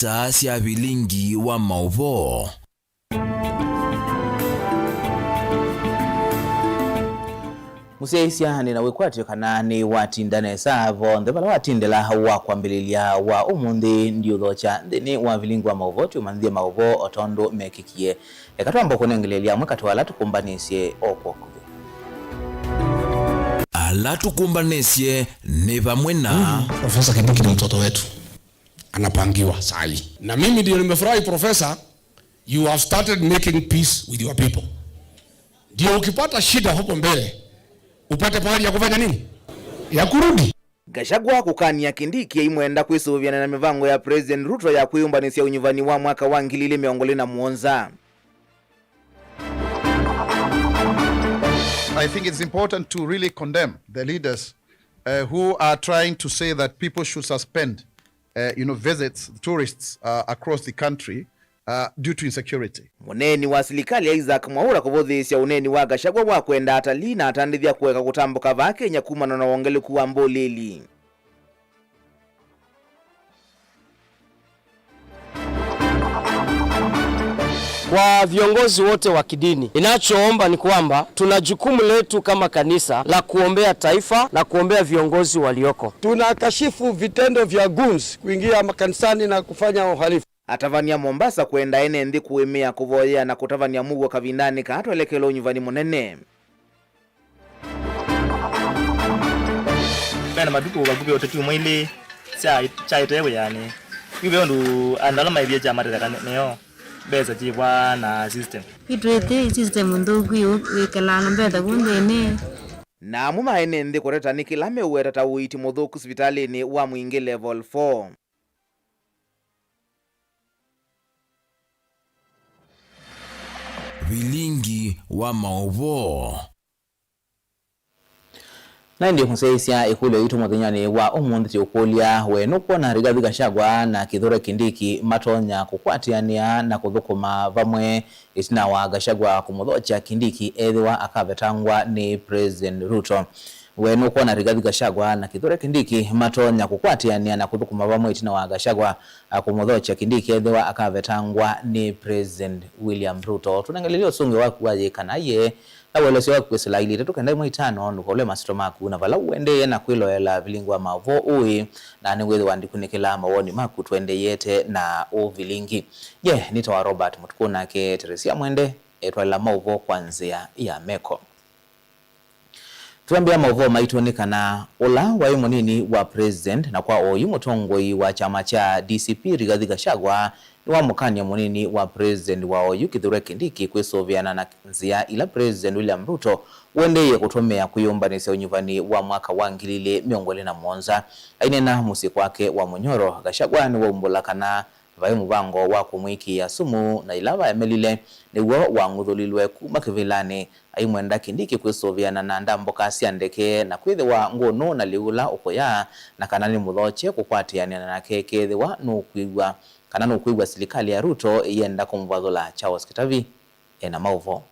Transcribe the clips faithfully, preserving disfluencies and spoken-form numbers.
Taa sya vilingi wa maũvoo. Mũsyaĩĩsya, nĩ na wĩkwatyo kana nĩwatinda nesa vonthe vala watindĩla wa kwambĩlĩlya wa ũmũnthĩ. Ndiũthokya nthĩnĩ wa vilingi wa maũvoo, tũmanyĩthye maũvoo o tondũ mekĩkie. Eka twamba kũnengeleelya amwe katĩ wa ala tũkũmbanĩsye o kwa ũkuvĩ. Ala tũkũmbanĩsye nĩ vamwe na Profesa Kindiki ni mtoto wetu, anapangiwa saa hii. Na mimi ndio nimefurahi, Profesa, you have started making peace with your people. Ndio ukipata shida hapo mbele, upate pahali ya kufanya nini? Ya kurudi. Gachagua kũkany'a Kindiki aimwenda kwĩsũvĩana na mĩvango ya President Ruto ya kwĩyũmbanĩsya ũnyuvani wa mwaka wa ngili ilĩ mĩongo ĩlĩ na mũonza. I think it's important to really condemn the leaders, uh, who are trying to say that people should suspend, uh, you know, visits, tourists, uh, across the country, uh, due to insecurity. Mũneeni wa silikalĩ Isaac Mwaura kũvũthĩĩsya ũneeni wa Gachagua wa kwenda atalii na atandĩthya kũeka kũtambũka vaa Kenya kumana na wongelũku wa mbũlĩli. Kwa viongozi wote wa kidini, ninachoomba ni kwamba tuna jukumu letu kama kanisa la kuombea taifa na kuombea viongozi walioko. Tunakashifu vitendo vya goons kuingia makanisani na kufanya uhalifu. Atavany'a Mombasa kwenda ene nthĩ kũĩmĩa kũvoyea na kũtavany'a mũuo kavindanĩ kaa twelekele ũnyuvani mũnene. Ve na matukũ vakuvĩ o ta syumwa ilĩ sya, kyaĩte wĩanĩ. Yu ve ũndũ andũ ala maĩvye kyama tetheka nĩ-, nĩyo mbesa syĩvwa na system. Itwĩtĩ system nthũku yu wĩkalaa na mbesa ku nthĩnĩ. Na amwe ma ene nthĩ kũteta nĩ kĩla meũweta ta ũiiti mũthũku sivitalĩnĩ wa Mwingĩ Level four. Vilingi wa maũvoo. Na ĩndĩ mũsyaĩĩsya ĩkũlyo yitũ mũthenyanĩ wa ũmũnthĩ tũkũlya, we nũkwona Rigathi Gachagua na Kithure Kindiki matonya kũkwatĩanĩa na kũthũkũma vamwe ĩtina wa Gachagua kũmũthokya Kindiki ethĩwa akavetangwa nĩ President Ruto? We nũkwona Rigathi Gachagua na Kithure Kindiki matonya kũkwatĩanĩa na kũthũkũma vamwe ĩtina wa Gachagua, a, kũmũthokya Kindiki ethĩwa akavetangwa nĩ President William Ruto? Tũnengelelye ũsũngĩo waku wa yĩĩ kana yee, na ũelesyo waku kwĩsĩla ilĩ itatũ kenda ĩmwe itano, ndũkaũle masito maku na vala ũendeeye na kwĩloela vilingi wa maũvoo ũĩ, na nĩwĩthĩwa ndikunĩkĩla mawoni maku tũendeeyete na ũvilingi. Ye nĩtawa Robert Mũtukũ, nake Teresia Mwende etwaĩla maũvoo kwa nzĩa ya meko. Twambĩa maũvoo maitũ nĩ kana ũla waĩ mũnini wa President na kwa oyu mũtongoi wa kyama kya D C P Rigathi Gachagua nĩwamũkany'a mũnini wa President wa oyu Kithure Kindiki kwĩsũvĩana na nzĩa ila President William Ruto ũendeeie kũtũmĩa kwĩyũmbanĩsya ũnyuvani wa mwaka wa ngili ilĩ mĩongo ĩlĩ na mũonza. Aineena mũsyĩ kwake wa Munyoro, Gachagua nĩwaumbũla kana vaĩ mũvango wa kũmwĩkĩĩa sumu, na yĩla vaemelile, nĩw'o wang'uthũlilwe kuma kĩvĩlanĩ, aimwenda Kindiki kwĩsũvĩana na ndambũka sya ndeke na kwĩthĩwa ngũnũ na lĩu ũla ũkũya, na kana nĩmũthokye kũkwatĩanĩa nake kethĩwa nũkwĩw'a, kana nũkwĩw'a silikalĩ ya Ruto ĩyenda kũmũvathũla. Charles Kĩtavi ena maũvoo.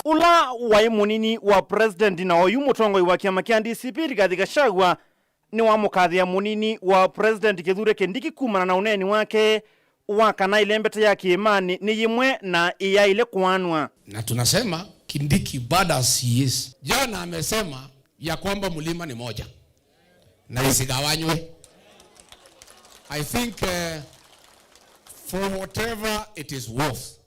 Ũla waĩ mũnini wa President na oyu mũtongoi wa kyama kya D C P Rigathi Gachagua nĩwamũkathĩa mũnini wa President Kithure Kindiki kumana na ũneeni wake wa kana ĩlembeta ya kĩĩmanĩ nĩ yĩmwe na ĩyaĩle kũanwa. Na tunasema Kindiki bado as he is. Jana amesema ya kwamba mlima ni moja na isigawanywe. I think, eh, for whatever it is worth,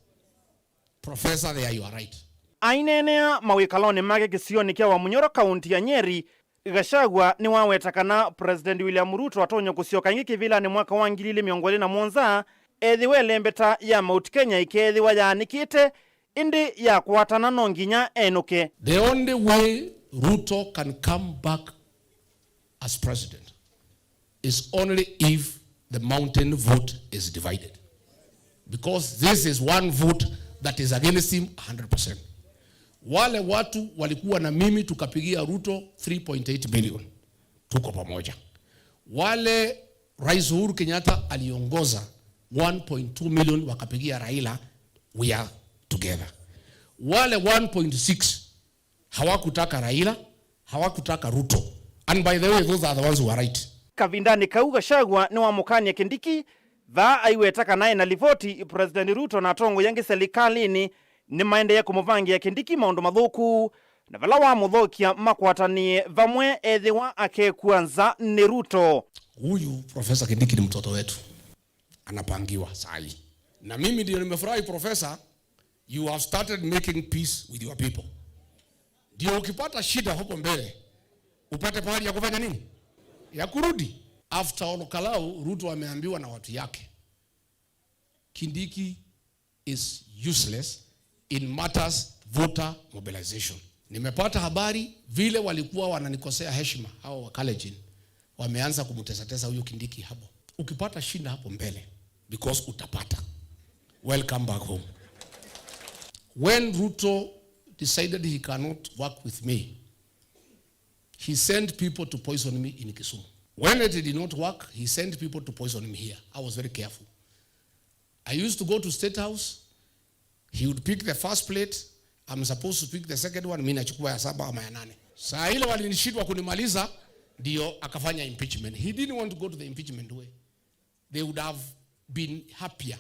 Professor, there you are right. Aineenea mawĩkalonĩ make kĩsionĩ kya Wamunyoro, kaunti ya Nyeri, Gachagua nĩwaweta kana President William Ruto atonya kũsyoka ĩngĩ kĩvĩlanĩ mwaka wa ngili ilĩ mĩongo ĩlĩ na mũonza, ethĩwa ĩlembeta ya Mount Kenya ĩkeethĩwa yaanĩkĩte, ĩndĩ yakwatana no nginya enũke. The only way Ruto can come back as president is only if the mountain vote is divided. Because this is one vote that is against him a hundred percent. Wale watu walikuwa na mimi tukapigia Ruto three point eight million, tuko pamoja. Wale Rais Uhuru Kenyatta aliongoza one point two million wakapigia Raila, we are together. Wale one point six hawakutaka Raila, hawakutaka Ruto. And by the way, those are the ones who are right. Kavindanĩ kau, Gachagua nĩwamũkany'a Kindiki, vaa aiweta kana ena livoti President Ruto na atongoi angĩ silikalĩnĩ nĩmaendee kũmũvangĩa Kindiki maũndũ mathũku, na vala wamũthokya makwatanĩe vamwe ethĩwa akekua nza nĩ Ruto. Huyu Professor Kindiki ni mtoto wetu, anapangiwa saa hii. Na mimi ndio nimefurahi, Professor, you have started making peace with your people. Ndio ukipata shida hapo mbele, upate pahali ya kufanya nini? Ya kurudi. After Ol Kalou, Ruto ameambiwa na watu yake, Kindiki is useless in matters voter mobilization. Nimepata habari vile walikuwa wananikosea heshima hao wa Kalenjin, wameanza kumtesatesa huyo Kindiki hapo. Ukipata shida hapo mbele, because utapata. Welcome back home. When Ruto decided he cannot work with me, he sent people to poison me in Kisumu. When it did not work, he sent people to poison me here. I was very careful. I used to go to State House, he would pick the first plate, I'm supposed to pick the second one, mi nachukua ya saba ama ya nane. Saa ile walinishindwa kunimaliza, ndio akafanya impeachment. He didn't want to go to the impeachment way. They would have been happier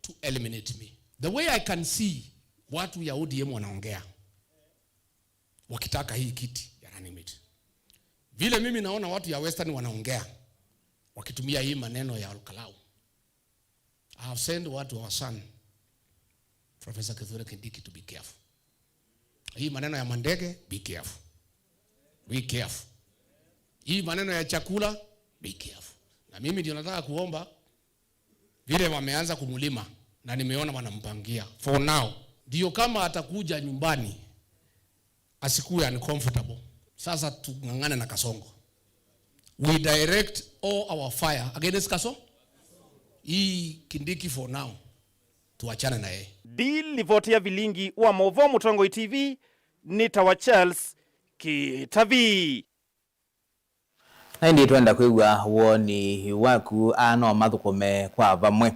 to eliminate me. The way I can see watu ya O D M wanaongea wakitaka hii kiti ya running mate. Vile mimi naona watu ya Western wanaongea wakitumia hii maneno ya Ol Kalou. I have sent word to our son, Professor Kithure Kindiki, to be careful. Hii maneno ya mandege, be careful. Be careful. Hii maneno ya chakula, be careful. Na mimi ndio nataka kuomba vile wameanza kumlima na nimeona wanampangia. For now, ndio kama atakuja nyumbani, asikuwe uncomfortable. Sasa tung'ang'ane na Kasongo. We direct all our fire against Kaso-, hii Kindiki for now. Tuachane na yeye. Ndi livoti ya vilingi wa maũvoo Mũtongoi T V, nĩ tawa Charles Kĩtavi. Na ĩndĩ twenda kwĩw'a woni waku, aa no mathũkũme kwa vamwe.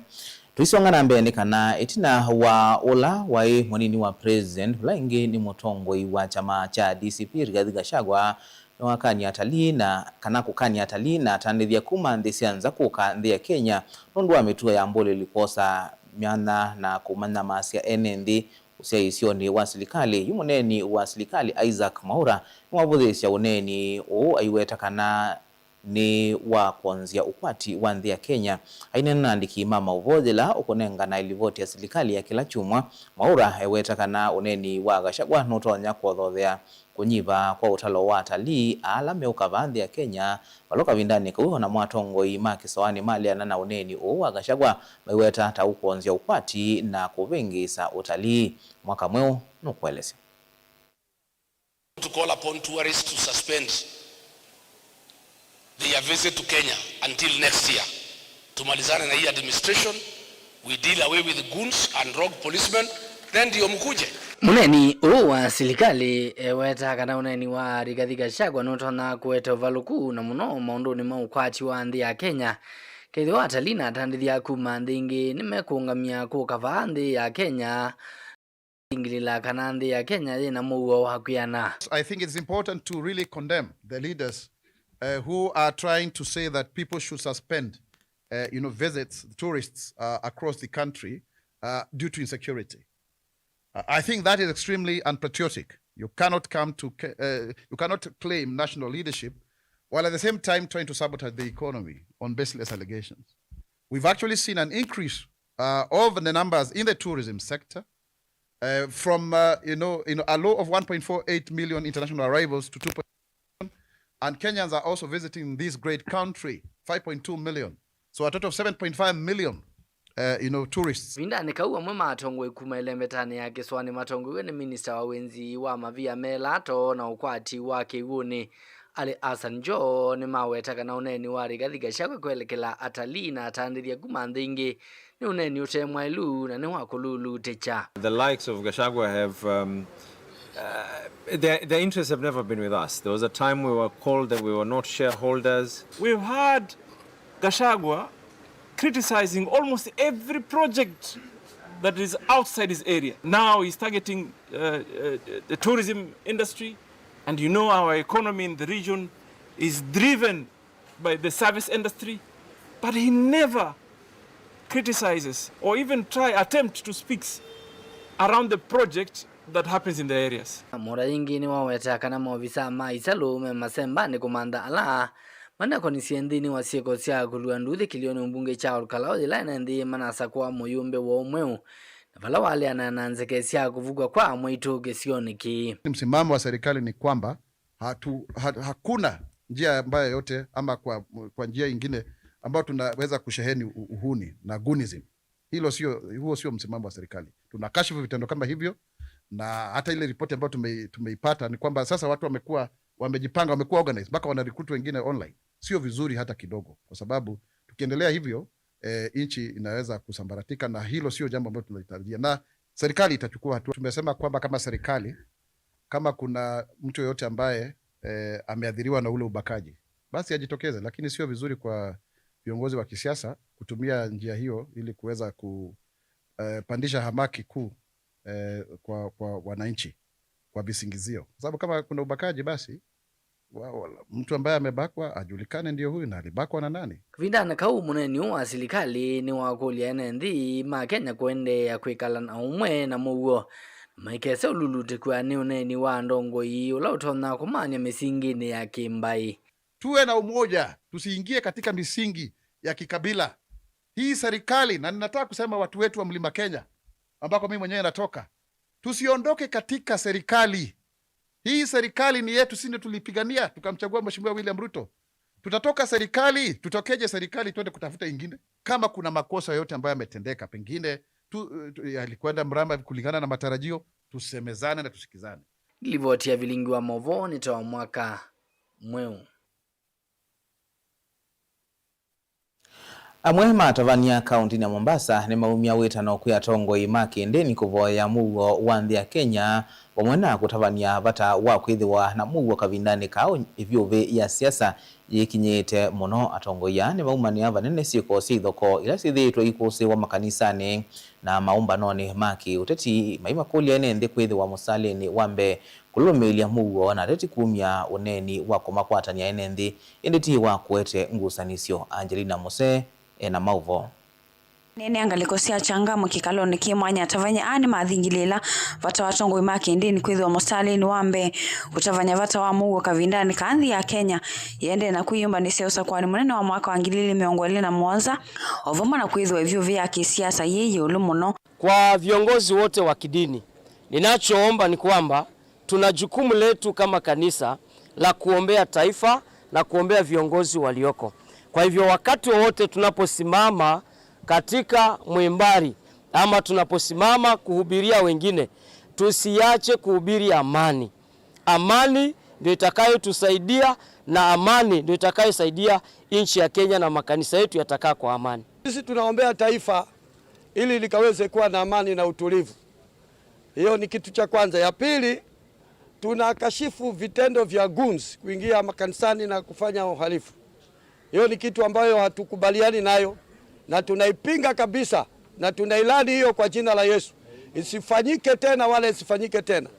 Tũisonga na mbee nĩ kana ĩtina wa ũla waĩ mũnini wa president, ũla ĩngĩ nĩ mũtongoi wa kyama kya D C P, Rigathi Gachagua, nĩwakany'a atalii na, kana kũkany'a atalii na atandĩthya kuma nthĩ sya nza kũka nthĩ ya Kenya nũndũ wa mĩtuo ya mbũlĩli kwosa myanya na kũmanyamasya ene nthĩ ũsyaĩĩsyonĩ wa silikalĩ. Yu mũneeni wa silikalĩ Isaac Mwaũra nĩwavũthĩĩsya ũneeni ũũ aiweta kana nĩ wa kwonzya ũkwati wa nthĩ ya Kenya. Aineena na andĩki ma maũvoo yĩla ũkũnenganae livoti ya silikalĩ ya kĩla kyumwa, Mwaũra eweta kana ũneeni wa Gachagua nũtonya kwothothea kũnyiva kwa ũtalo wa atalii ala meũka vaa nthĩ ya Kenya, vala kavindanĩ kau o namo atongoi ma kĩsoanĩ maleana na ũneeni ũũ wa Gachagua maiweta ta ũkwonzya ũkwati na kũvĩngĩĩsa ũtalii. Mwaka Mweũ nũkũelesya. To call upon tourists to suspend their visit to Kenya until next year. Tumalizane na hii administration, we deal away with goons and rogue policemen, then ndio mkuje. Mũneeni ũũ wa silikalĩ eweta kana ũneeni wa Rigathi Gachagua nũtonya kũete ũvalũku na mũno maũndũnĩ ma ũkwati wa nthĩ ya Kenya. Kethĩwa atalii na atandĩthya kuma nthĩ ingĩ nĩmekũũngamya kũka vaa nthĩ ya Kenya, ingilila kana nthĩ ya Kenya yĩna mũuo wa kwĩana. I think it's important to really condemn the leaders, uh, who are trying to say that people should suspend, uh, you know, visits, tourists, uh, across the country, uh, due to insecurity. Uh, I think that is extremely unpatriotic. You cannot come to, ca- uh, you cannot claim national leadership while at the same time trying to sabotage the economy on baseless allegations. We've actually seen an increase, uh, of the numbers in the tourism sector, uh, from, uh, you know, you know, a low of one point four eight million international arrivals to two point, and Kenyans are also visiting this great country, five point two million. So a total of seven point five million, uh, you know, tourists. Vindanĩ kau, amwe ma atongoi kuma ĩlembetanĩ ya kĩsoanĩ matongoew'e nĩ minista wa wĩnzi wa mavia me lato na ũkwati wa kĩw'ũnĩ, Ali Hassan Joho, nĩmaweta kana ũneeni wa Rigathi Gachagua kwelekela atalii na atandĩthya kuma nthĩ ingĩ nĩ ũneeni ũte mwaĩlu na nĩ wa kũlulutĩkya. The likes of Gachagua have, um, uh, their, their interests have never been with us. There was a time we were called that we were not shareholders. We've had Gachagua criticizing almost every project that is outside his area. Now he's targeting, uh, uh, the tourism industry, and you know our economy in the region is driven by the service industry, but he never criticizes or even try attempt to speak around the project that happens in the areas. Mora yĩngĩ nĩwawetaa kana maovisa ma isalũ me masembanĩ kũmantha ala manakonisye nthĩnĩ wa syĩko sya kũlua nduthi kĩlĩonĩ mbunge kya Ol Kalou yĩla ene nthĩ manasakũa mũyũmbe woo mweũ, na vala waleana na nzeke sya kũvukw'a kwa amwaitũ kĩsionĩ kĩĩ. Msimamo wa serikali ni kwamba hatu, ha, hakuna njia ambayo yote ama kwa, kwa njia ingine ambayo tunaweza kusheheni u-, uhuni na goonism. Hilo sio, huo sio msimamo wa serikali. Tunakashifu vitendo kama hivyo, na hata ile ripoti ambayo tume-, tumeipata ni kwamba sasa watu wamekuwa, wamejipanga, wamekuwa organized, mpaka wana recruit wengine online. Sio vizuri hata kidogo, kwa sababu tukiendelea hivyo, eh, nchi inaweza kusambaratika, na hilo sio jambo ambalo tunalitarajia. Na serikali itachukua hatua. Tumesema kwamba kama serikali, kama kuna mtu yoyote ambaye, eh, ameathiriwa na ule ubakaji, basi ajitokeze, lakini sio vizuri kwa viongozi wa kisiasa kutumia njia hiyo ili kuweza ku-, eh, pandisha hamaki kuu, eh, kwa, kwa wananchi kwa visingizio. Kwa sababu kama kuna ubakaji, basi wa-, wa-, mtu ambaye amebakwa ajulikane ndio huyu na alibakwa na nani. Kavindanĩ kau, mũneeni ũũ wa silikalĩ nĩwakũlya ene nthĩ ma Kenya kũendeea kwĩkala na ũmwe na mũuo, na maikese ũlulutĩkw'a nĩ ũneeni wa ndongoi ũla ũtonya kũmany'a mĩsinginĩ ya kĩmbaĩ. Tuwe na umoja, tusiingie katika misingi ya kikabila. Hii serikali, na ninataka kusema watu wetu wa Mlima Kenya, ambako mimi mwenyewe natoka, tusiondoke katika serikali. Hii serikali ni yetu, sisi ndio tulipigania, tukamchagua Mheshimiwa William Ruto. Tutatoka serikali, tutokeje serikali, twende kutafuta ingine? Kama kuna makosa yote ambayo yametendeka, pengine tu, tu, yalikwenda mrama kulingana na matarajio, tusemezane na tusikizane. Livoti ya vilingi wa mauvoo nĩ ta wa mwaka mweũ. Amwe ma atavany'a kaũntĩnĩ ya Mombasa nĩmaumya wĩtano kwĩ atongoi ma kĩndĩni kũvoya mũuo wa nthĩ ya Kenya, vamwe na kũtavany'a vata wa kwĩthĩwa na mũuo kavindanĩ kaa ĩvyũvĩ ya siasa yĩkinyĩte mũno. Atongoi aa nĩmaumanĩa vanene syĩko sya ithokoo ila syĩthĩĩtwe ikũsĩĩwa makanisanĩ na maũmbanonĩ ma kĩũteti, maimakũlya ene nthĩ kwĩthĩwa mũsalĩnĩ wa mbee kũlũlũmĩĩlya mũuo na ateti kumya ũneeni wa kũmakwatany'a ene nthĩ, ĩndĩ ti wa kũete ngusanĩsyo. Angelina Muse ena maũvoo. Aneenea ngalĩko sya Changamwe kĩkalonĩ kĩ mwanya, atavany'a aa nĩmathingilĩĩla vata wa atongoi ma kĩndĩni kwĩthĩwa mũsalĩnĩ wa mbee kũtavany'a vata wa mũuo kavindanĩ kaa nthĩ ya Kenya yĩendee na kwĩyũmbanĩsya ũsakũanĩ mũnene wa mwaka wa ngili ilĩ mĩongo ĩlĩ na mũonza, o vamwe na kwĩthĩwa ĩvyũvĩ ya kĩsiasa yĩ ĩũlũ mũno. Kwa viongozi wote wa kidini, ninachoomba ni kwamba tuna jukumu letu kama kanisa la kuombea taifa na kuombea viongozi walioko. Kwa hivyo, wakati wowote tunaposimama katika mwimbari ama tunaposimama kuhubiria wengine, tusiache kuhubiri amani. Amani ndio itakayotusaidia na amani ndio itakayosaidia nchi ya Kenya na makanisa yetu yatakaa kwa amani. Sisi tunaombea taifa ili likaweze kuwa na amani na utulivu. Hiyo ni kitu cha kwanza. Ya pili, tunakashifu vitendo vya goons kuingia makanisani na kufanya uhalifu. Hiyo ni kitu ambayo hatukubaliani nayo na tunaipinga kabisa na tunailani hiyo kwa jina la Yesu. Isifanyike tena wala isifanyike tena.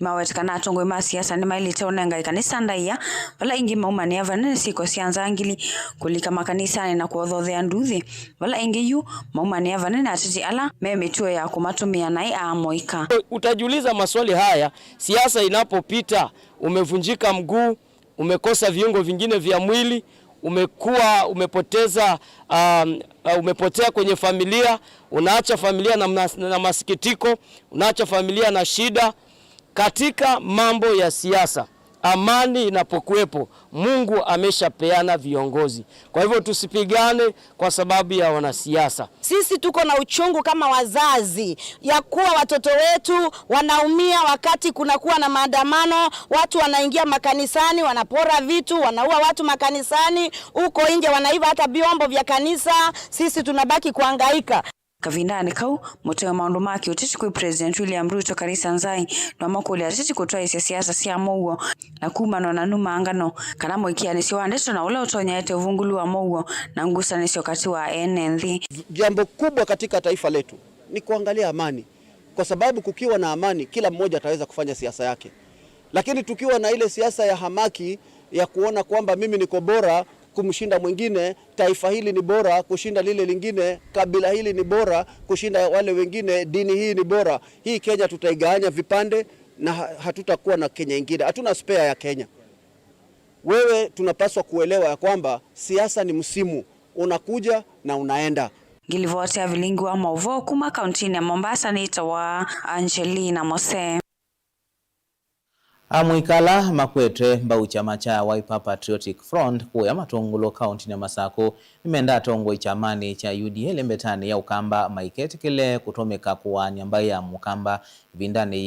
Nĩmaweta kana atongoi ma siasa nĩmaĩlĩte ũnenga ĩkanisa ndaĩa, vala ĩngĩ maumanĩa vanene syĩko sya nzangili, kũlika makanisanĩ na kũothothea nduthi, vala ĩngĩ yu maumanĩa vanene ateti ala me mĩtuo ya kũmatũmĩa naĩ aa mũika. Utajiuliza maswali haya, siasa inapopita, umevunjika mguu, umekosa viungo vingine vya mwili, umekuwa, umepoteza, um, uh, umepotea kwenye familia, unaacha familia na mas-, na masikitiko, unaacha familia na shida. Katika mambo ya siasa, amani inapokuwepo, Mungu ameshapeana viongozi. Kwa hivyo tusipigane kwa sababu ya wanasiasa. Sisi tuko na uchungu kama wazazi ya kuwa watoto wetu wanaumia wakati kunakuwa na maandamano, watu wanaingia makanisani, wanapora vitu, wanaua watu makanisani, huko nje wanaiba hata vyombo vya kanisa, sisi tunabaki kuhangaika. Kavindanĩ kau, mũtei wa maũndũ ma kĩũteti kwĩ President William Ruto, Karisa Nzai, nĩwamakũlya ateti kũtwaĩĩsya siasa sya mũuo na kumanwa na numangano kana mũĩkĩanĩsyo wa ndeto na ũla ũtonya ũete ũvungũlu wa mũuo na ngusanĩsyo katĩ wa ene nthĩ. Jambo kubwa katika taifa letu ni kuangalia amani, kwa sababu kukiwa na amani, kila mmoja ataweza kufanya siasa yake. Lakini tukiwa na ile siasa ya hamaki ya kuona kwamba mimi niko bora kumshinda mwingine, taifa hili ni bora kushinda lile lingine, kabila hili ni bora kushinda wale wengine, dini hii ni bora. Hii Kenya tutaigawanya vipande na ha-, hatutakuwa na Kenya ingine. Hatuna spare ya Kenya. Wewe, tunapaswa kuelewa ya kwamba siasa ni msimu, unakuja na unaenda. Ngilivoti ya vilingi wa mauvoo kuma kauntinĩ ya Mombasa nĩtawa Angelina Mose. Amũika ala makwete mbau kyama kya Wiper Patriotic Front kũya Matũngũlũ kauntinĩ ya Masakũ nĩmenda atongoi kyamanĩ kya U D A ĩlembetanĩ ya Ũkamba maiketĩkĩle kũtũmĩka kũaany'a mbaĩ ya Mũkamba ĩvindanĩ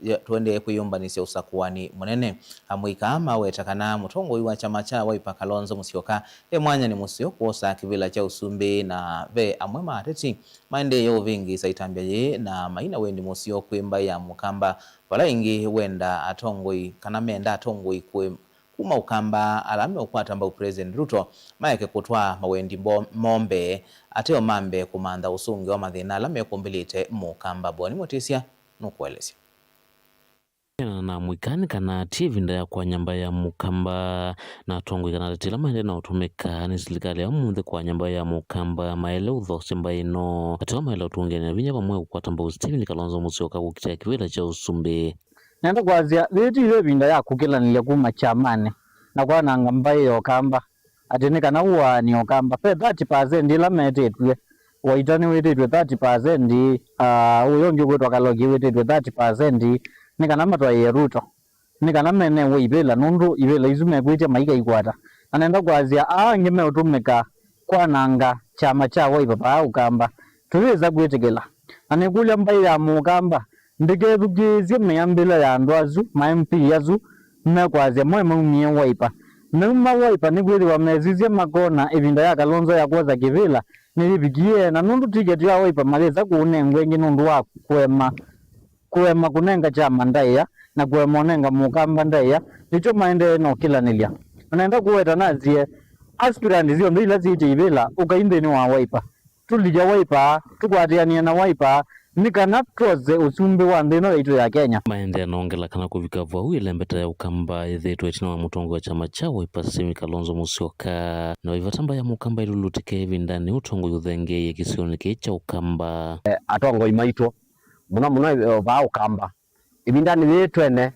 yĩĩ tũendee kwĩyũmbanĩsya ũsakũani mũnene. Amũika aa maweta kana mũtongoi wa kyama kya Wiper Kalonzo Musyoka e mwanyanĩ mũseo kwosa kĩvĩla kya ũsumbĩ, na ve amwe ma ateti maendee ũvĩngĩĩsa ĩtambya yĩĩ na maina wendi mũseo kwĩ mbaĩ ya Mũkamba, vala ĩngĩ wenda atongoi kana menda atongoi kũĩ kuma Ũkamba ala meũkwata mbau President Ruto maeke kũtwaa mawendi mbo-, moo mbee, ateo mambe kũmantha ũsũngĩo wa mathĩna ala mekũmbĩlĩte Mũkamba. Boni Mũtĩsya nũkũelesya. Kũneena na amũika nĩ kana ti ĩvinda ya kũaany'a mbaĩ ya Mũkamba, na atongoi kana ateti ala maendee na ũtũmĩka nĩ silikalĩ ya ũmũnthĩ kũaany'a mbaĩ ya Mũkamba maĩle ũthosya mbaĩ ĩno. Ateo maĩle ũtũngĩanĩa vinya vamwe kũkwata mbau Stephen Kalonzo Musyoka kũkitĩa kĩvĩla kya ũsumbĩ. Nenda kwasya, yĩĩ ti yo ĩvinda ya kũkĩlanĩlya kuma kyamanĩ na kwananga mbaĩ ya Ũkamba, atĩ nĩ kana ũaanĩe Ũkamba. Ve thirty percent ĩla metĩtw'e, Waita nĩwĩtĩtw'e thirty percent, ah, ũyũ ũngĩ ũkwĩtwa Kaloki wĩtĩtw'e thirty percent, nĩ kana matwaĩe Ruto, nĩ kana menewe ivĩla, nũndũ ivĩla isu mekwĩtya maikaikwata. Na nenda kwasya, aa angĩ meũtũmĩka kwananga kyama kya Wiper vaa Ũkamba, tũyĩsa kwĩtĩkĩla. Na nĩkũlya mbaĩ ya Mũkamba ndĩkethukĩĩsye mĩambĩle ya andũ asu, ma M P asu, mekwasya mo maumie Wiper. Mauma Wiper nĩkwĩthĩwa mesisye makona ĩvinda ya Kalonzo ya kwosa kĩvĩla nĩyĩvikie, na nũndũ tiketi ya Wiper mayĩsa kũũnengwa ĩngĩ nũndũ wa kũema, kũema kũnenga kyama ndaĩa na kũema ũnenga Mũkamba ndaĩa, nĩkyo maendee na ũkĩlanĩlya. Na nenda kũweta nasye, aspirant syonthe ila syĩtye ivĩla, ũkai nthĩnĩ wa Wiper. Tũlikya Wiper, tũkwatĩanĩe na Wiper, nĩ kana twose ũsumbĩ wa nthĩ ĩno yaitũ ya Kenya. Maendee na ongela kana kũvika vau, ĩlembeta ya Ũkamba yĩthĩĩtwe ĩtina wa mũtongoi wa kyama kya Wiper Stephen Kalonzo Musyoka. Na vaivata mbaĩ ya Mũkamba ĩlulutĩke ĩvindanĩ ũtongoi ũthengeeie kĩsionĩ kĩĩ kya Ũkamba. Eh, atongoi maitũ, mũno mũno, eh, vaa Ũkamba, ĩvindanĩ yĩĩ twene,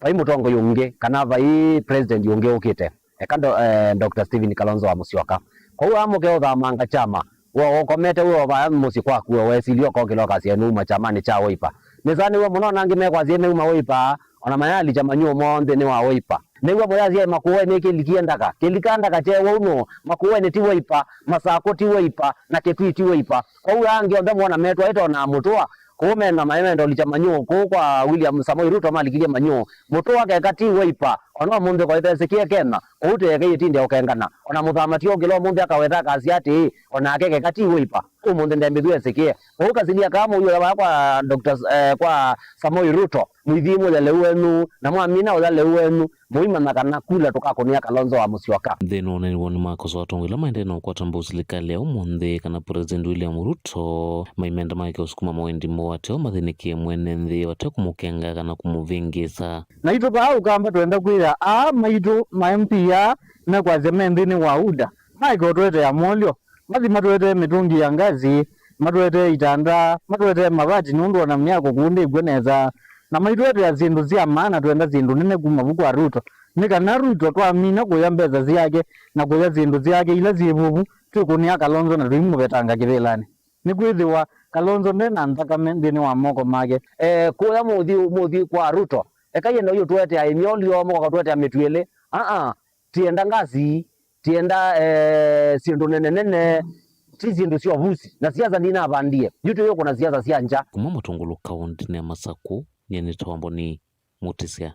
vai mũtongoi ũngĩ kana vai president ũngĩ ũkĩte, eka ndo-, eh, Doctor Stephen Kalonzo wa Musyoka. Kwoou amũke ũthamanga kyama, we ũkomete wĩ o vaya mũsyĩ kwaku, we wesilye ũkokĩla ũkasya nĩuma kyamanĩ kya Wiper. Nĩsanĩw'e mũno na angĩ mekwasya meuma Wiper, ona mayalikya manyuo moo nthĩnĩ wa Wiper. Nĩw'a mũyasya makũũe nĩkĩlikie ndaka, kĩlika ndaka kyewa ũno, makũũenĩ ti Wiper, Masakũ ti Wiper, na Kitui ti Wiper. Kwoou angĩ onthe mwona metwaĩte ona mũtũa, kũu mena maĩ menda ũlikya manyũũ, kũu kwa William Samoei Ruto malikilye manyũũ. Mũtũa keka ti Wiper, ona ũmũnthĩ koĩtesĩkĩe Kenya, kũu tũyeke yĩtinde ũkengana. Ona mũthamatia ũngĩla ũmũnthĩ akaweta akasya atĩĩ, onake keka ti Wiper, ũmũnthĩ ndembĩthw'e ĩsĩkĩe. Kwoou kasilia kaa mũiũya vaa kwa Doctor, eh, kwa Samoei Ruto, mũithi mũya lĩu wenyu, na mwamina ũya lĩu wenyu, mũimanya kana kula tũkakũnĩa Kalonzo wa Mũsyoka. Nthĩnĩ wa ũneeni woo nĩmakosoa atongoi ala maendee na ũkwata mbau silikalĩ ya ũmũnthĩ kana President William Ruto maimenda maeke ũsukuma mawendi moo ateo mathĩnĩkĩe mwene nthĩ vate kũmũkenga kana kũmũvĩngĩĩsa. Naitũ vaa Ũkamba twenda kwĩya aa maitũ ma M P aa mekwasya me nthĩnĩ wa UDA maeke ũtũetea molyo. Mathi matũetee mĩtũngi ya ngasi, matũetee itanda, matũetee mavati nũndũ ona myako kũu ndĩkw'o nesa, na maitũetea syĩndũ sya maana. Twenda syĩndũ nene kuma vu kwa Ruto, nĩ kana Ruto twamina kũya mbesa syake na kũya syĩndũ syake ila syĩ vuvu, twĩkũnĩa Kalonzo na tũimũvetanga kĩvĩlanĩ. Nĩkwĩthĩwa Kalonzo nde na nthakame nthĩnĩ wa moko make. Eh, kũya mũthi, mũthi kwa Ruto, ekai enda ũyũ tũetea ĩmyolyo, mũkoka tũetea mĩtwĩlĩ. Aa, tienda ngasi, tienda, eh, syĩndũ nene nene, ti syĩndũ sya ũvusi, na siasa ndinavandie. Yu tũyũkũna siasa sya ngya. Kuma Matũngũlũ kaũntĩnĩ ya Masakũ, nyie nĩ Tomboni Mũtĩsya.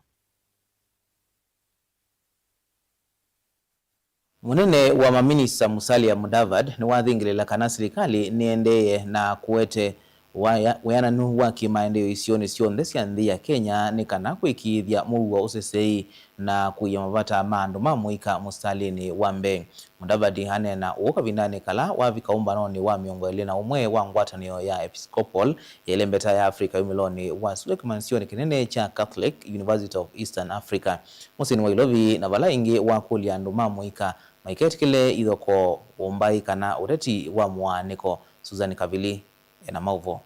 Mũnene wa maminista Musalia Mudavadi nĩwathingĩlĩla kana silikalĩ nĩendeeye na kũete waya-, wĩananu wa kĩmaendeeo isionĩ syonthe sya nthĩ ya Kenya nĩ kana kũĩkĩĩthya mũuo ũseseei na kũia mavata ma andũ ma mũika mũsitalĩnĩ wa mbee. Mudavadi aneena ũu kavindanĩ kala wavika ũmbanonĩ wa mĩongo ĩlĩ na ũmwe wa ngwatanĩo ya Episcopal ya ĩlembeta ya Africa yumĩlonĩ wa sua kĩmanyĩsyonĩ kĩnene kya Catholic University of Eastern Africa mũsyĩnĩ wa Ilovi, na vala ĩngĩ wakũlya andũ ma mũika maiketĩkĩle ithokoo, ũmbai kana ũteti wa mũaanĩko. Susan Kavili ena maũvoo.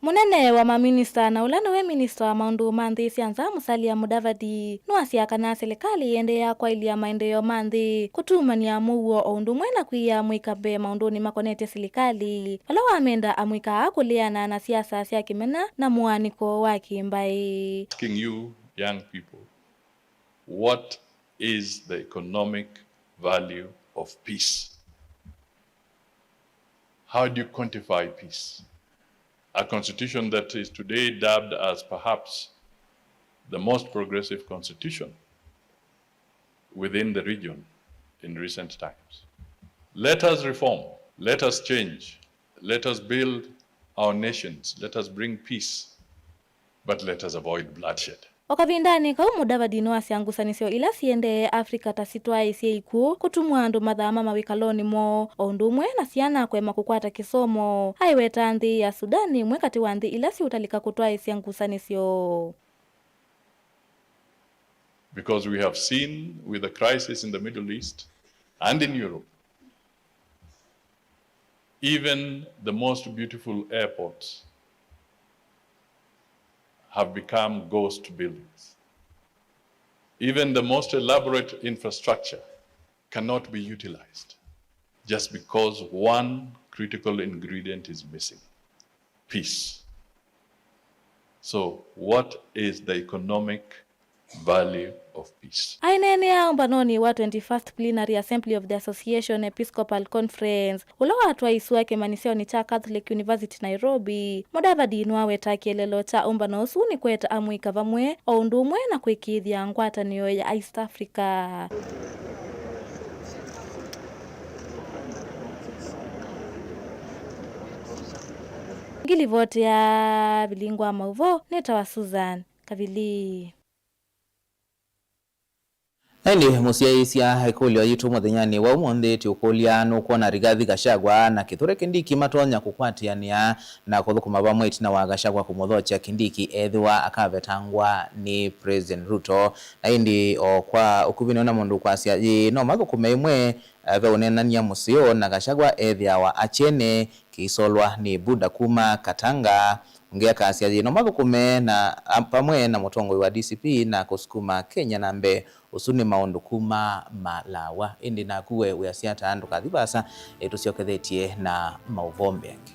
Mũnene wa maminista na ũla nĩwe minista wa maũndũ ma nthĩ sya nza, Musalia Mudavadi, nĩwasya kana silikalĩ ĩendeea kwaĩlya maendeeo ma nthĩ, kũtumany'a mũuo o ũndũ ũmwe na kwĩĩa amũika mbee maũndũnĩ makonetye silikalĩ, vala wamenda amũika aa kũleana na siasa sya kĩmena na mũaanĩko wa kĩmbaĩ. Asking you young people, what is the economic value of peace? How do you quantify peace? A constitution that is today dubbed as perhaps the most progressive constitution within the region in recent times. Let us reform, let us change, let us build our nations, let us bring peace, but let us avoid bloodshed. O kavindanĩ kau, Mudavadi nĩwasya ngusanĩsyo ila siendee Africa ta sitwaĩĩsye ikw'ũ, kũtumwa andũ mathaama mawĩkalonĩ moo, o ũndũ ũmwe na syana kũema kũkwata kĩsomo. Aiweta nthĩ ya Sudan nĩ ĩmwe katĩ wa nthĩ ila siũtalĩka kũtwaĩĩsya ngusanĩsyo. Because we have seen with the crisis in the Middle East and in Europe, even the most beautiful airports have become ghost buildings. Even the most elaborate infrastructure cannot be utilized just because one critical ingredient is missing: peace. So, what is the economic value of peace? Aineenea ũmbanonĩ wa twenty-first Plenary Assembly of the Association Episcopal Conference, ũla watwaĩsw'a kĩmanyĩsyonĩ kya Catholic University Nairobi, Mudavadi nĩwaweta kĩeleelo kya ũmbano ũsu nĩ kũeta amũika vamwe, o ũndũ ũmwe na kwĩkĩĩthya ngwatanĩo ya East Africa. Ngilivoti ya Vilingwa Maũvoo nĩtawa Susan Kavili. Na ĩndĩ mũsyaĩĩsya ĩkũlyo yitũ mũthenyanĩ wa ũmũnthĩ, tũũkũlya, nũkwona Rigathi Gachagua na Kithure Kindiki matonya kũkwatĩanĩa na kũthũkũma vamwe ĩtina wa Gachagua kũmũthokya Kindiki ethĩwa akavetangwa nĩ President Ruto? Na ĩndĩ o kwa ũkuvĩ nĩona mũndũ ũkwasya, yĩĩ, no mathũkũme ĩmwe, eh, ve ũneenany'a mũseo, na Gachagua ethĩawa akyene kĩisolwa nĩ Buddha kuma Katanga. Ũngĩ akasya, yĩĩ, no mathũkũme na, am-, vamwe na mũtongoi wa D C P na kũsukuma Kenya na mbee. Ũsu nĩ maũndũ kuma Malawa. Ĩndĩ naku we wĩasya ata? Ndũkathi vaasa, ĩtũsyokethetye na maũvoo mbee angĩ.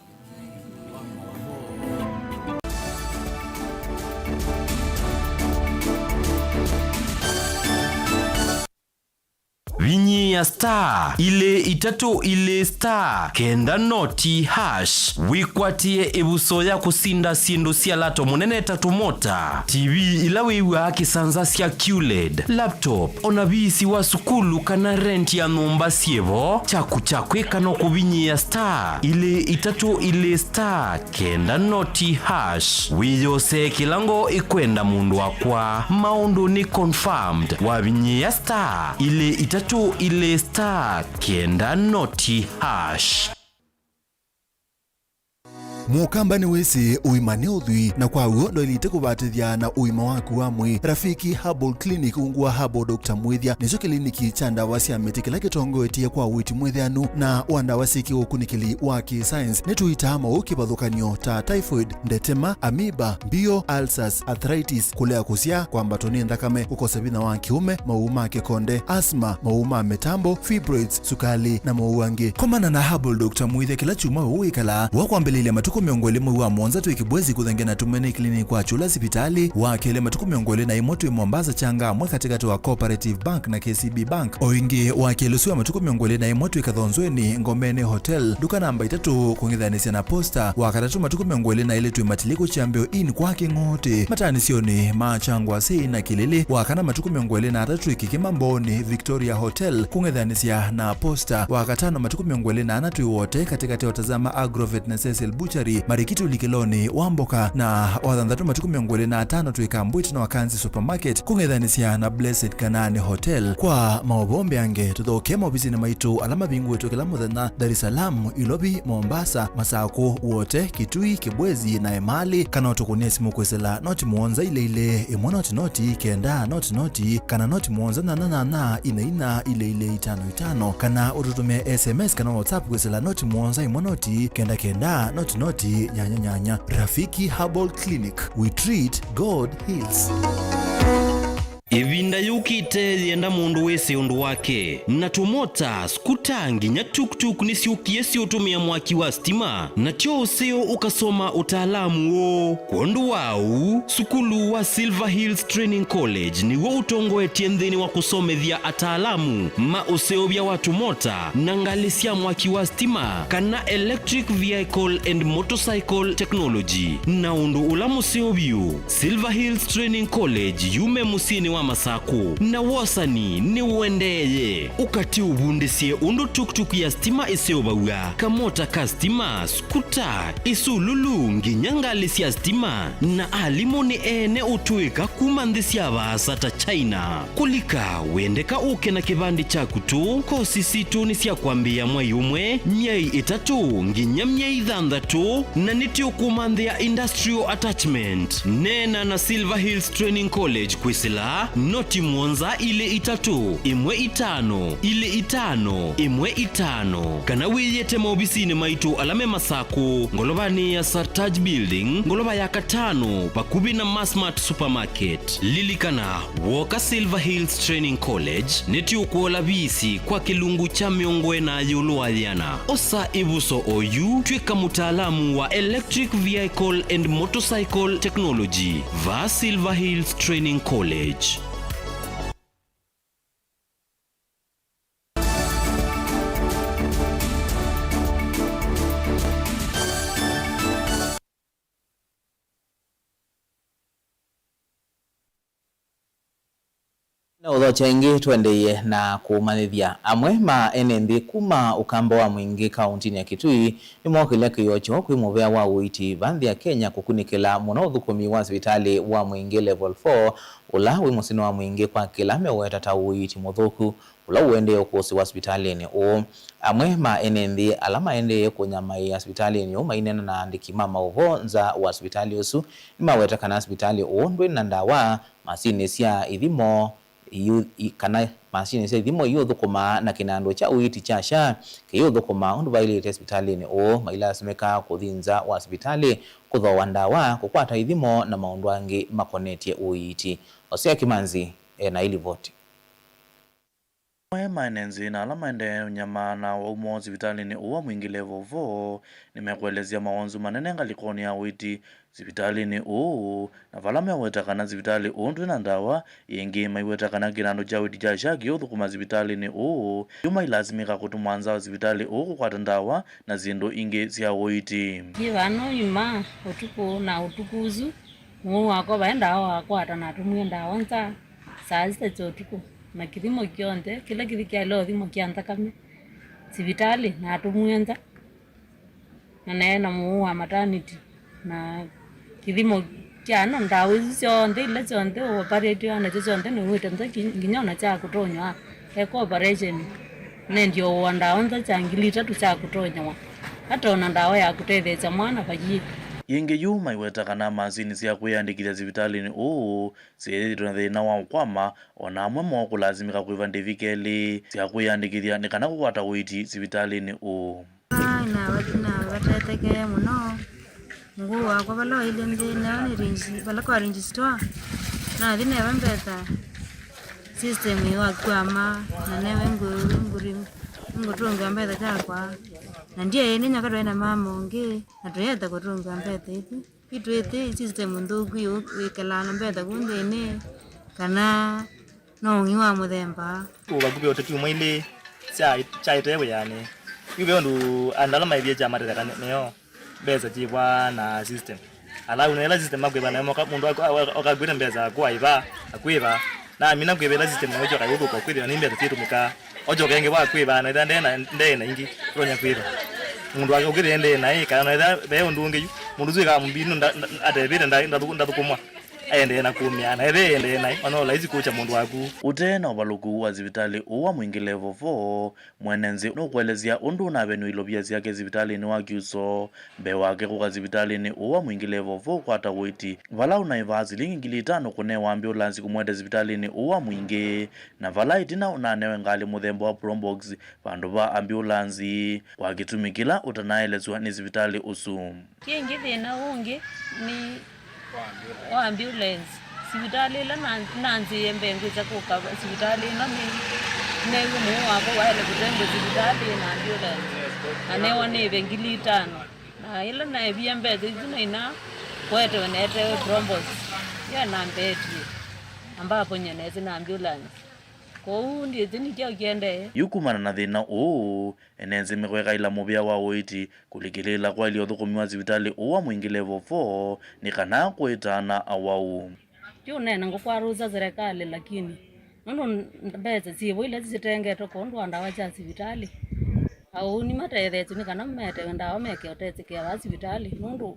Vinyĩĩa star ilĩ itatũ ilĩ star kenda noti hash wĩkwatĩe ĩvuso ya kũsinda syĩndũ sya lato mũnene ta tũmota, T V ila wĩw'aa kĩsanza sya Q led, laptop, o na viisi wa sukulu kana rent ya nyũmba syĩ vo. Kyaku kya kwĩka no kũvinyĩĩa star ilĩ itatũ ilĩ star kenda noti hash. Wĩyosee kĩla ngoo ĩkwenda, mũndũ wakwa. Maũndũ nĩ confirmed. Wavinyĩĩa star ilĩ itatũ ilĩ star kenda noti hash. Mũkamba nĩwĩsĩ ũima nĩ ũthwii, na kwa w'o ndwaĩlĩte kũvatĩthya na ũima waku wa mwĩĩ. Rafiki Herbal Clinic ungu wa Herbal Doctor Mwĩthya nĩkyo kĩliniki kya ndawa sya mĩtĩ kĩla kĩtongoetye kwa ũiiti mwĩthĩanu na wa ndawa syĩ kĩũkunĩkĩli wa kĩ-science. Nĩtũitaa maũũ kĩvathũkany'o ta typhoid, ndetema, amoeba, mbio, ulcers, arthritis, kũlea kũsyaa, kwambatwa nĩ nthakame, kũkosa vinya wa kĩũme, maũũ ma kĩkonde, asthma, maũũ ma mĩtambo, fibroids, sukali, na maũũ angĩ. Komana na Herbal Doctor Mwĩthya kĩla kyumwa we ũikalaa. Wa kwambĩlĩlya matukũ mĩongo ĩlĩ mwei wa mũonza twĩ Kibwezi kũthengea na Tumaini Clinic kwa Chula sivitalĩ. Wa kelĩ matukũ mĩongo ĩlĩ na ĩmwe twĩ Mombasa Changamwe katĩkatĩ wa Cooperative Bank na K C B Bank. O ĩngĩ, wa kelĩ ũsu wa matukũ mĩongo ĩlĩ na ĩmwe twĩ Kathonzweni Ngomeni Hotel, nduka namba itatũ, kũng'ethanĩsya na Posta. Wa katatũ matukũ mĩongo ĩlĩ na ĩlĩ twĩ Matiliku Kyambĩo Inn kwa Kĩng'otĩ, mataanĩsyonĩ ma Kyangwasĩ na Kĩlĩlĩ. Wa kana matukũ mĩongo ĩlĩ na atatũ twĩ Kĩkĩma Mbooni Victoria Hotel, kũng'ethanĩsya na Posta. Wa katano matukũ mĩongo ĩlĩ na ana twĩ Wote, katĩkatĩ wa Tazama Agrovet na Cecil Butchery. Marikiti ũlikĩlonĩ wa mboka, na wathanthatũ matukũ mĩongo ĩlĩ na atano twĩ Kambwiti na Wakanzi Supermarket, kũng'ethanĩsya na Blessed Kanani Hotel. Kwa maũvoo mbeange, tũthokee maovisinĩ maitũ ala mavingũĩtwe kĩla mũthenya, Dar es Salaam, Ilovi, Mombasa, Masakũ, Wote, Kitui, Kibwezi na Emali, kana ũtũkũnĩe simũ kwĩsĩla noti mũonza ilĩ ilĩ, ĩmwe noti noti, kenda noti noti, kana noti mũonza nyanya nyanya, ina ina, ilĩ ilĩ, itano itano, kana ũtũtũmĩe S M S kana WhatsApp kwĩsĩla noti mũonza ĩmwe noti, kenda kenda, noti noti, nyanya nyanya. Rafiki Herbal Clinic, we treat, God heals. Ĩvinda yũkĩte yĩenda mũndũ wĩsĩ ũndũ wake, na tũmota, skuta, nginya tuk-tuk nĩsyũkie syĩũtũmĩa mwaki wa stima, na tyo ũseo ũkasoma ũtaalamu ũũ. Kwondũ wa ũu, sukulu wa Silver Hills Training College nĩw'o ũtongoetye nthĩnĩ wa kũsomethya ataalamu ma ũseũvya wa tũmota na ngalĩ sya mwaki wa stima, kana electric vehicle and motorcycle technology. Na ũndũ ũla mũseo vyũ, Silver Hills Training College yume mũsyĩnĩ wa Masakũ, na wosani nĩũendeeye. Ũkatĩ ũvundĩsye ũndũ tuk-tuk ya stima ĩseũvaw'a, kamota ka stima, skuta, isululu, nginya ngalĩ sya stima, na alimũ nĩ ene ũtũĩka kuma nthĩ sya vaasa ta China. Kũlika, wendeka ũke na kĩvandĩ kyaku tũ. Kosi sitũ nĩ sya kwambĩĩa mwai ũmwe, myei ĩtatũ, nginya myei thanthatũ, na nĩtũkũmanthĩa industrial attachment. Neena na Silver Hills Training College kwĩsĩla noti mũonza ilĩ itatũ, ĩmwe itano, ilĩ itano, ĩmwe itano, kana wĩyĩte maovisinĩ maitũ ala me Masakũ, ngolovanĩ ya Sartaj Building, ngolova ya katano, vakuvĩ na Masmart Supermarket. Lilikana, wooka Silver Hills Training College, nĩtũkũola visi kwa kĩlungu kya mĩongo ĩna ĩũlũ wa yĩana. Osa ĩvuso oyu, tw'ĩka mũtaalamu wa Electric Vehicle and Motorcycle Technology va Silver Hills Training College. Na ũthokya ĩngĩ, tũendeeie na kũmanyĩthya. Amwe ma ene nthĩ kuma Ũkamba wa Mwingĩ kaũntinĩ ya Kitui nĩmookĩlya kĩĩo kyoo kwĩ mũvea wa ũiiti va nthĩ ya Kenya kũkunĩkĩla mũno ũthũkũmi wa sivitalĩ wa Mwingĩ Level four, ũla wĩ mũsyĩnĩ wa Mwingĩ kwa kĩla meweta ta ũiiti mũthũku ũla ũendee ũkũsĩwa sivitalĩnĩ ũũ. Amwe ma ene nthĩ ala maendee kũnyamaĩa sivitalĩnĩ ũũ maineena na aandĩki ma maũvoo nza wa sivitalĩ ũsu nĩmaweta kana sivitalĩ ũũ ndwĩ na ndawa, masinĩ sya ithimo iu-, i-, kana masinĩ sya ithimo iũthũkũmaa na kĩnandũ kya ũiiti kya SHA kĩiũthũkũmaa ũndũ vaĩlĩte sivitalĩnĩ ũũ, mailasimĩka kũthi nza wa sivitalĩ kũthooa ndawa, kũkwata ithimo na maũndũ angĩ makonetye ũiiti. Hosea Kimanzi e na ĩlivoti. Amwe ma ene nthĩ na ala maendee ũnyamaa na wau moo sivitalĩnĩ ũũ wa Mwingĩ Level four nĩmekũelesya mawonzu manene ngalĩkonĩ ya ũiiti sivitalĩnĩ ũũ, na vala meweta kana sivitalĩ ũũ ndwĩ na ndawa, ĩngĩ maiweta kana kĩnandũ kya ũiiti kya SHA kĩũthũkũma sivitalĩnĩ ũũ, yu mailasimĩka kũtũmwa nza wa sivitalĩ ũũ kũkwata ndawa na syĩndũ ingĩ sya ũiiti. Yĩ vano ima ũtukũ na ũtukũ ũsu, mũũũ wakwa vaĩ ndawa wakwata na atũmie ndawa nza saa sita sya ũtukũ, na kĩthimo kyonthe kĩla kĩthi kyaĩle ũthimwa kya nthakame sivitalĩ na atũmie nza, na neena mũũũ wa maternity, na kĩthimo kya no ndawa isu syonthe, ila syonthe ũoparĩtĩwa nasyo syonthe nĩwĩte nza ki-, nginya ona kya kũtonywa eka operation, nendie ũũa ndawa nza kya ngili itatũ kya kũtonyawa, ata ona ndawa ya kũtetheesya mwana vayĩ. Yĩngĩ yu maiweta kana masinĩ sya kwĩyandĩkĩthya sivitalĩnĩ ũũ syĩthĩĩtwe na thĩna wa ũkwama, o na amwe moo kũlasimĩka kũĩva ndĩvi kelĩ sya kwĩyandĩkĩthya nĩ kana kũkwata ũiiti sivitalĩnĩ ũũ. Aa, nava-, navatetekee mũno. Mũũũ wakwa vala wailye nthĩ, neo nĩ ringi-, vala kwa ringi store, nathi neva mbesa, system ĩwakwama, na newe ngũ-, ngũri-, ngũtũngĩa mbesa syakwa, na ndyaĩ nĩ nyoka twaĩ na mama ũngĩ, na tũyete kũtũngĩa mbesa isu. Yu twĩthĩ system nthũku yu wĩkalaa na mbesa kũ nthĩnĩ, kana no ũng'i wa mũthemba? Kũ vakuvĩ o ta syumwa ilĩ sya, syaĩtee wĩanĩ. Yu ve ũndũ andũ ala maĩvie kya matetheka nĩ, nĩyo mbesa syĩvwa na system. Alau na ĩla system makwĩva nayo moka, mũndũ ak-, ak-, akakwĩte mbesa aku aĩva, akwĩva. Na amina kwĩva ĩla system nayo kyoka yũthũka kwĩthĩwa nĩ mbesa syĩtũmĩkaa. Ojoka ĩngĩ wa kwĩva, na ĩla ndee na, ndee na ingĩ, ũtonya kwĩva. Mũndũ wake ũkĩthĩa endee naĩ, kana na ethĩa ve ũndũ ũngĩ yu, mũndũ ũsu ĩkaa mũmbinu nda-, nda-, atevĩte nda-, ndathu-, ndathũkũmwa, aendee na kũmĩa, na ethĩa endee naĩ, ona ũlaisi kũkya mũndũ waku. Ũte na ũvalũku wa sivitalĩ ũũ wa Mwingĩ Level four, mwene nzĩ nũkũelesya ũndũ ũnavenw'e ilovia syake sivitalĩnĩ wa Kyuso mbee wake kũka sivitalĩnĩ ũũ wa Mwingĩ Level four kwata ũiiti, vala ũnaĩvaa silingi ngili itano kũnewa ambulansi kũmũete sivitalĩnĩ ũũ wa Mwingĩ, na vala ĩtina ũnanewe ngalĩ mũthemba wa Probox vandũ va ambulansi, kwa kĩtumi kĩla ũtanaelesw'a nĩ sivitalĩ ũsu. Kĩngĩ thĩna ũngĩ nĩ wa ambulance. Sivitalĩ ĩla na-, nanzĩĩe mbee ngwĩsa kũka sivitalĩ ĩno nĩ, neew'e mũũ wakwa waĩle kũtembwe sivitalĩ na ambulance, na newa nĩve ngili itano. Na ĩla naevie mbesa isu naina kwetewe netewe Probox, yo nambetie, ambaponye nesi na ambulance. Kwoou ndyĩsĩ nĩ kyaũ kĩendee. Yu kumana na thĩna ũũ, ene nzĩ mekwekaĩla mũvĩa wa ũiiti kũlikĩlĩĩla kwaĩlya ũthũkũmi wa sivitalĩ ũũ wa Mwingĩ Level four nĩ kana kũĩtaana awau. Yu nena ngũkwarũsya serikali, lakini nũndũ mbesa syĩvo ila sitengetwe kwondũ wa ndawa sya sivitalĩ, aũni matetheetye nĩ kana metewe ndawa meke ũtesĩkĩa vaa sivitalĩ, nũndũ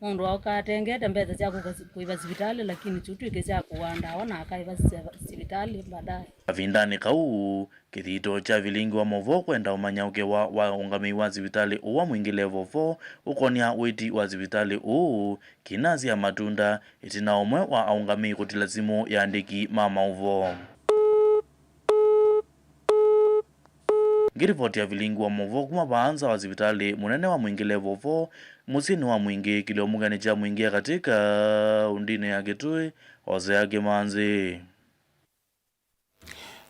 mũndũ aũka atengete mbesa sya kũka si-, kũĩva sivitalĩ, lakini syũtw'ĩke sya kũaa ndawa na akaĩva sya sivitalĩ baadaye. Kavindanĩ kau, kĩthito kya vilingi wa maũvoo kwenda ũmanya ũkewa wa ũngamĩi wa sivitalĩ ũũ wa Mwingĩ Level four ũkonĩa ũiiti wa sivitalĩ ũũ kĩnasya matunda, ĩtina ũmwe wa aũngamĩi kũtila simũ ya andĩki ma maũvoo. Ngĩrivoti ya vilingi wa maũvoo kuma vaa nza wa sivitalĩ mũnene wa Mwingĩ Level four, mũsyĩnĩ wa Mwingĩ, kĩlio mũkanĩ kya Mwingĩ ya katĩ kaũndĩnĩ ya Kĩtui, Hosea Kĩmanzi.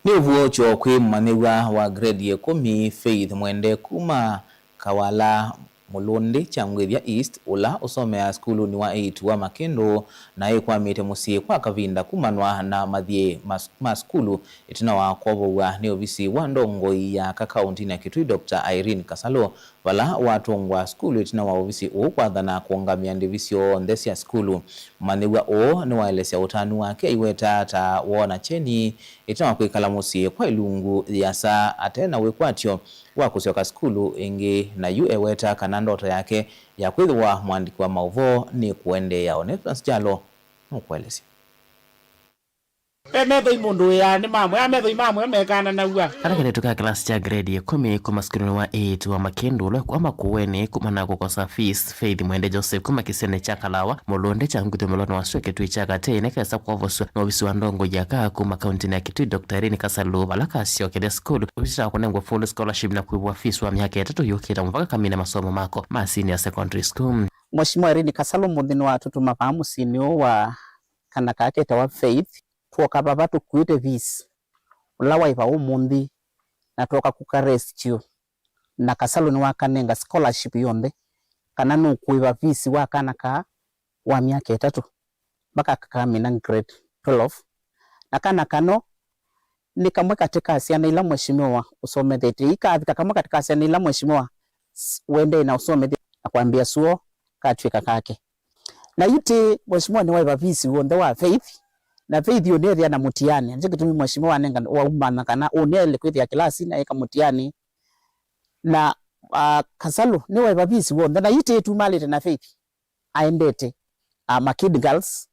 Nĩ ũvuũkyo kwĩ mũmanyĩw'a wa grade ya ĩkũmi, Faith Mwende kuma Kawala, Mũlũndĩ, Kyangwĩthya East, ũla ũsomeaa sukulunĩ wa eight wa Makĩndũ, na ĩkwamĩte mũsyĩ kwa kavinda kumanwa na mathiĩ ma, ma sukulu ĩtina wa kwovow'a nĩ ovisi wa ndongoi ya aka kaũndĩnĩ ya Kitui, Doctor Irene Kasalu, vala watũngwa sukulu ĩtina wa ovisi ũũ kwathana kũũngamĩa ndĩvi syonthe sya sukulu. Mũmanyĩw'a ũũ nĩwaelesya ũtanu wake aiweta ta woona kyeni ĩtina wa kwĩkala mũsyĩ kwa ilungu yĩasa ate na wĩkwatyo wa kũsyoka sukulu ĩngĩ, na yu eweta kana ndoto yake ya kwĩthĩwa mũandĩki wa maũvoo nĩ kũendeea. Onesmus Kyalo nũkũelesya. Ve methoi mũndũ wĩaa nĩ mamwe, a methoi mamwe mekaananaw'a. Kana kairĩtu ka kĩlasi kya grade ya ĩkũmi kuma sukulunĩ wa eight wa Makĩndũ ũla kwa Makueni kumana na kũkosa fees, Faith Mwende Joseph kuma kĩsionĩ kya Kalawa, Mũlũndĩ, Kyangwĩthya mũlonĩ wa sua Kĩtui kya katĩ, nĩkesa kwovosw'a nĩ ovisi wa ndongoi ya aka kuma kaũntĩnĩ ya Kitui, Doctor Irene Kasalu, vala kasyokethya sukulu ũitaa kũnengwa full scholarship na kwĩvwa fees wa myaka ĩtatũ yũkĩte mũvaka kamine masomo mako ma senior secondary school. Mheshimiwa Irene Kasalu mũnthĩ nĩwatũtũma vaa mũsyĩnĩ ũũ wa kana kaa ketawa Faith, twoka vava tũkuĩte fees ũla waĩva ũmũnthĩ, na twoka kũka rescue, na Kasalu nĩwakanenga scholarship yonthe, kana nũkũĩva fees wa kana kaa wa myaka ĩtatũ mpaka kakamina grade twelve. Na kana kano nĩ kamwe katĩ ka syana ila mheshimiwa ũsomethetye, ikavika kamwe katĩ ka syana ila mheshimiwa s-, wendee na ũsomethya na kwambĩa suo katw'ĩka kake. Na yu tĩ, mheshimiwa nĩwaĩva fees w'onthe wa Faith, na Faith ũnethĩa na mũtiani. Nĩkyo kĩtumi mheshimiwa anenga waumana kana ũnĩaĩle kwĩthĩa kĩlasi na eka mũtiani. Na, ah, Kasalu nĩwaĩva fees w'onthe, na yu tĩ tumalĩte na Faith aendete, ah, Makĩndũ Girls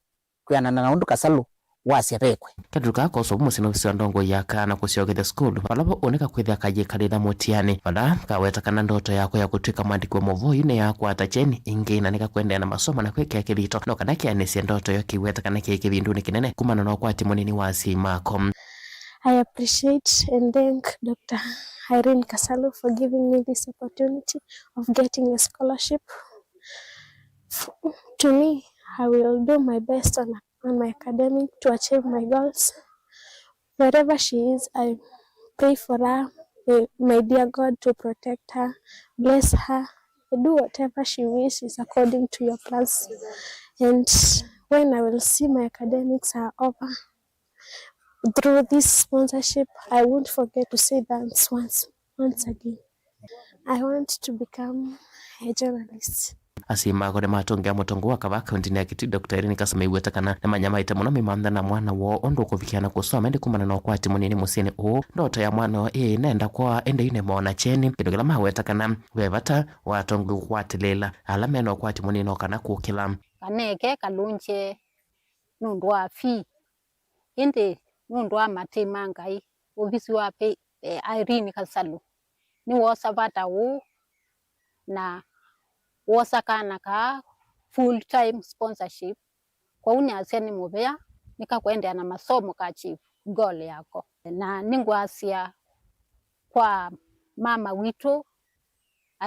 kwĩanana na ũndũ Kasalu wasya vekwe. Kairĩtu kaa koswa vu mũsyĩ nĩ ovisi wa ndongoi ya aka na kũsyokethya sukulu, vala vo ũnĩka kwĩthĩa kayĩkalĩla mũtiani, vala kaweta kana ndoto yako ya kũtw'ĩka mwandĩki wa maũvoo yu nĩyakwata kyeni ĩngĩ, na nĩkakwendea na masomo na kwĩkĩa kĩthito, no kana kĩanĩsye ndoto ĩyo kĩweta kana kĩĩ kĩvindunĩ kĩnene kumana na ũkwati mũnini wa asyai mako. I appreciate and thank Doctor Irene Kasalu for giving me this opportunity of getting a scholarship. F-, to me, I will do my best on, on my academic to achieve my goals. Wherever she is, I pray for her. May, may dear God to protect her, bless her, do whatever she wishes according to your plans. And when I will see my academics are over, through this sponsorship, I won't forget to say thanks once, once again. I want to become a journalist. Asyai ma Ago nĩmatũngĩa mũtongoi wa Kavaa kauntinĩ ya Kitui, Doctor Irene Kasama, mew'ĩte kana nĩmanyamaĩte mũno meimantha na mwana woo ũndũ ũkũvikĩa na kũsoma, ĩndĩ kumana na ũkwati mũnini mũsyĩnĩ ũũ, ndoto ya mwana ũũ ĩĩ ĩnenda kwaa, ĩndĩ yu nĩmoona kyeni, kĩndũ kĩla maweta kana ve vata wa atongoi kũkwatĩlĩĩla ala mena ũkwati mũnini o kana kũkĩla. Kaneke kalũngye nũndũ wa fee, ĩndĩ nũndũ wa matĩ ma Ngai, ovisi wa pe-, eh, Irene Kasalu nĩwoosa vata ũũ na woosa kana kaa full time sponsorship. Kwoou nĩasya nĩ mũvea nĩkakũendeea na masomo ka chief goal yako. Na nĩngwasya kwa mama witũ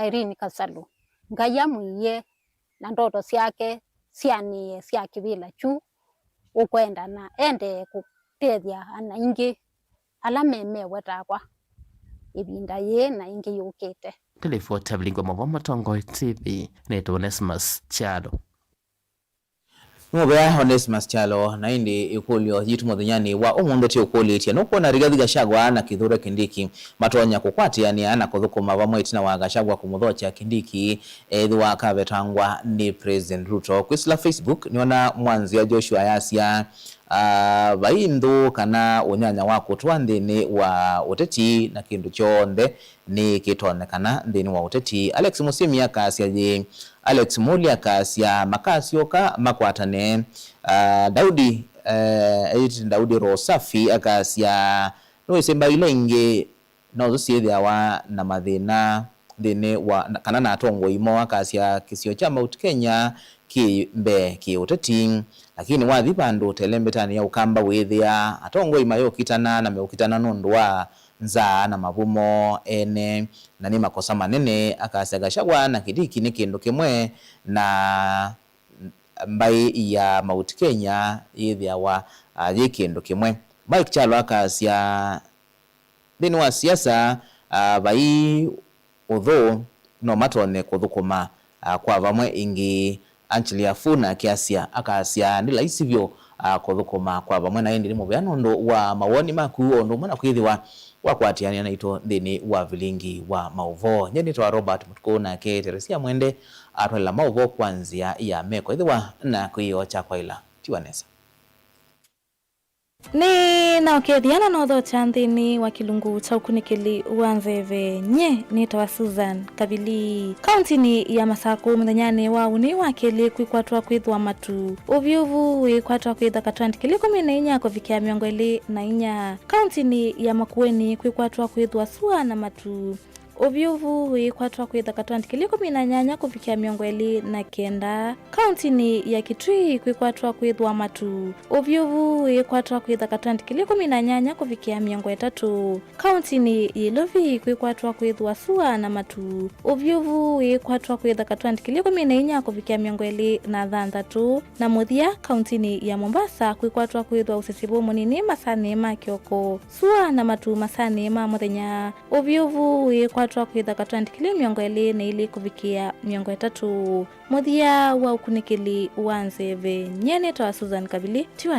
Irene Kasalu, Ngai amwĩie na ndoto syake syanĩe sya kĩvĩla kyu ũkwenda na endee kũtethya ana aingĩ ala memewe takwa ĩvinda yĩĩ na ĩngĩ yũkĩte. Nĩ livoti ya Vilingi wa Maũvoo Mũtongoi T V, nĩtwa Onesmus Kyalo. Nĩ mũvea Onesmus Kyalo, na ĩndĩ ĩkũlyo yitũ mũthenyanĩ wa ũmũnthĩ tĩ ũkũlĩtye, nũkwona Rigathi Gachagua na Kithure Kindiki matonya kũkwatĩanĩa na kũthũkũma vamwe ĩtina wa Gachagua kũmũthokya Kindiki ethĩwa akavetangwa nĩ President Ruto? Kwĩsĩla Facebook, nĩona Mwanzia Joshua ayasya, ah, vai nthũ kana ũnyanya wa kũtũa nthĩnĩ wa ũteti, na kĩndũ kyonthe nĩkĩtonyekana nthĩnĩ wa ũteti. Alex Mũsyĩmi akasya yĩ. Alex Mũli akasya makasyoka makwatane. Ah, Daudi, eh, eight Daudi Rosafi akasya nĩwĩsĩ mbaĩ ila ingĩ no syĩthĩawa na mathĩna nthĩnĩ wa, kana na atongoi moo. Akasya kĩsio kya Mount Kenya kĩ mbee kĩ ũteti, lakini wathi vandũ telembetanĩ ya Ũkamba wĩthĩa atongoi mayũkitana na meũkitana nũndũ wa nzaa na mavumo ene, na nĩ makosa manene. Akasya Gachagua na Kindiki nĩ kĩndũ kĩmwe, na mbaĩ ya Mount Kenya yĩthĩawa, ah, yĩ kĩndũ kĩmwe. Mike Kyalo akasya nthĩnĩ wa siasa, ah, vai ũthũ no matonye kũthũkũma, ah, kwa vamwe ĩngĩ. Angelia Fu nake asya, akasya nĩ laisi vyũ, ah, kũthũkũma kwa vamwe, na ĩndĩ nĩ mũvea nũndũ wa mawoni maku o ũndũ ũmwe na kwĩthĩwa wakwatĩanĩa naitũ nthĩnĩ wa Vilingi wa Maũvoo. Nyie nĩtawa Robert Mũtukũ, nake Teresia Mwende atwaĩla maũvoo kwa nzĩa ya meko. Ĩthĩwa na kĩĩo kya kwaĩla. Tiwa nesa. Nĩ na ũkethya na nothokya nthĩnĩ wa kĩlungu kya ũkunĩkĩli wa nzeve. Nyie nĩtawa Susan Kavili. Kauntinĩ ya Masakũ mũthenyanĩ wa ũnĩ wa kelĩ kwĩkwatwa kwĩthwa matu. Ũvyũvu wĩkwatwa kwĩtha katwandĩ kĩlĩ ĩkũmi na inya kũvikĩa mĩongo ĩlĩ na inya. Kauntinĩ ya Makueni kwĩkwatwa kwĩthwa sua na matu. Ũvyũvu wĩkwatwa kwĩtha katwandĩ kĩlĩ ĩkũmi na nyanya kũvikĩa mĩongo ĩlĩ na kenda. Kauntinĩ ya Kitui kwĩkwatwa kwĩthwa matu. Ũvyũvu wĩkwatwa kwĩtha katwandĩ kĩlĩ ĩkũmi na nyanya kũvikĩa mĩongo ĩtatũ. Kauntinĩ ya Ilovi kwĩkwatwa kwĩthwa sua na matu. Ũvyũvu wĩkwatwa kwĩtha katwandĩ kĩlĩ ĩkũmi na inya kũvikĩa mĩongo ĩlĩ na thanthatũ. Na mũthya, kauntinĩ ya Mombasa kwĩkwatwa kwĩthwa ũsisĩvu mũnini masanĩ ma kĩoko, sua na matu masanĩ ma mũthenya. Ũvyũvu wĩkwatwa kwĩtha katwandĩ kĩlĩ mĩongo ĩlĩ na ilĩ kũvikĩa mĩongo ĩtatũ. Mũthya wa ũkunĩkĩli wa nzeve, nyie nĩtawa Susan Kavili, tiwa